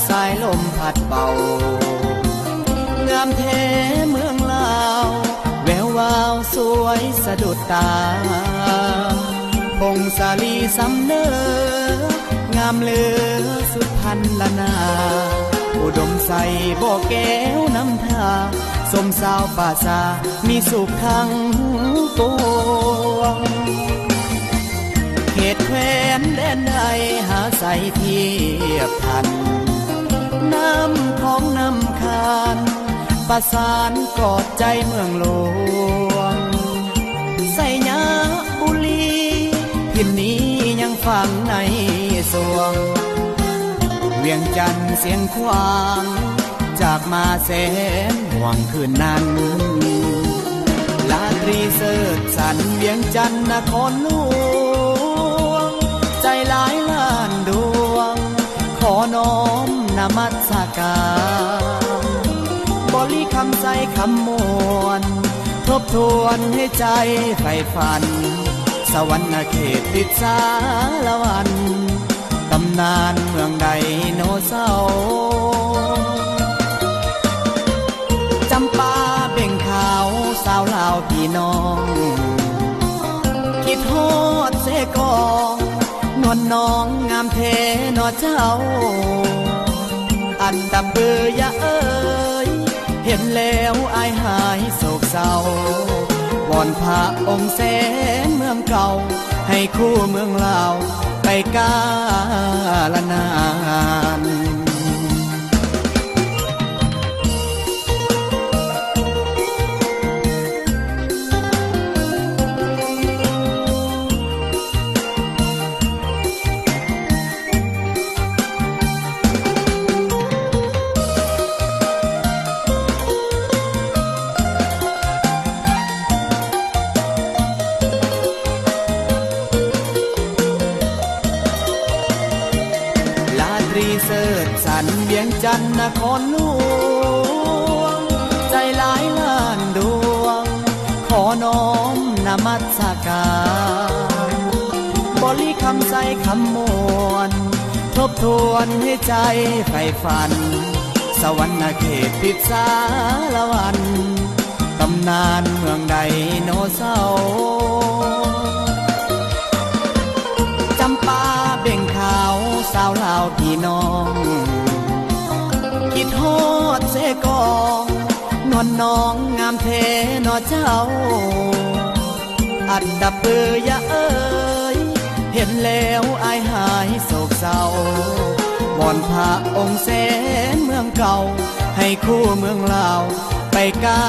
ສາຍລົມພັດເປົ່າ ງາມແທ້ເມືອງລາວ ແວວວາວສວຍສະດຸດຕາ ພົງສາລີສຳເໜີ ງາມເລີສຸດພັນລະນາ ອຸດົມໄຊບໍ່ແກ້ວນຳທາ ຊົມຊາວປ່າຊ້າ ມີສຸກທັງປວງ ເຂດແຄວ້ນແດນໃດຫາໃສທຽບທັນ ນ້ຳຂອງນ້ຳຄານ ປະສານກອດໃຈເມືອງຫຼວງ ໄຊຍະບູລີ ຖິ່ນນີ້ຍັງຝັງໃນສວງ ວຽງຈັນຊຽງຂວາງ ຈາກມາແສນຫ່ວງຄືນນັ້ນ ລາຕຣີເສີດສັນວຽງຈັນນະຄອນຫຼວງ ໃຈຫຼາຍລ້ານດວງ ຂໍນ້ອມນະມັດສະການ ບໍລິຄຳໃສຄຳມ່ວນ ທົບທວນໃຫ້ໃຈໃຝ່ຝັນ ສະຫວັນນະເຂດຕິດສາລະວັນ ຕຳນານເມືອງໄດໂນເສົາ ຈຳປາເບັງຂາວ ສາວລາວພີ່ນ້ອງ ຄິດຮອດເຊກອງ ນວນນ້ອງງາມແທ້ເນາະເຈົ້າ ອັດຕະປືຍະເອີຍ ເຫັນແລ້ວອາຍຫາຍໂສກເສົ້າ ວອນພະອົງແສນເມືອງເກົ່າ ໃຫ້ຄູ່ເມືອງລາວໄປກາລະນານ. ລາຕຣີເສີດສັນວຽງຈັນນະຄອນຫຼວງ ໃຈຫຼາຍລ້ານດວງ ຂໍນ້ອມນະມັດສະການ ບໍລິຄຳໃສຄຳມ່ວນ ທົບທວນໃຫ້ໃຈໃຝ່ຝັນ ສະຫວັນນະເຂດຕິດສາລະວັນ ຕຳນານເມືອງໄດໂນເສົາ ຈຳປາເບັງຂາວ ສາວລາວພີ່ນ້ອງ ຄິດຮອດເຊກອງ ນວນນ້ອງງາມແທ້ເນາະເຈົ້າ ອັດຕະປືຍະເອີຍ ເຫັນແລ້ວອາຍຫາຍໂສກເສົ້າ ວອນພະອົງແສນເມືອງເກົ່າ ໃຫ້ຄູ່ເມືອງລາວໄປກາ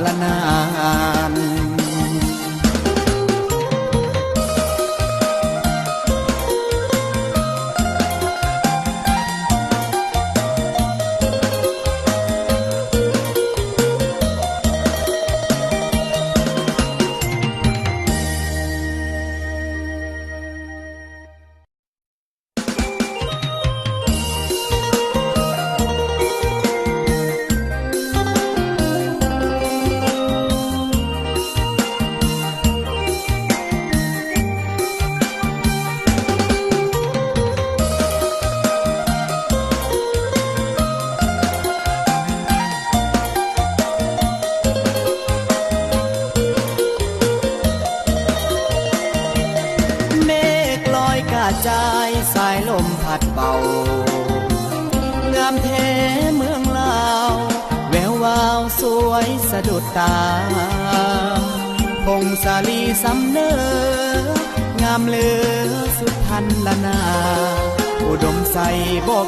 ລະນານ. ເມກລອຍກະຈາຍ ສາຍລົມພັດເປົ່າ ງາມແທ້ເມືອງລາວ ແວວວາວສວຍສະດຸດຕາ ພົງສາລີສຳເໜີ ງາມເລີສຸດພັນລະນາ ອຸດົມໄຊບໍ່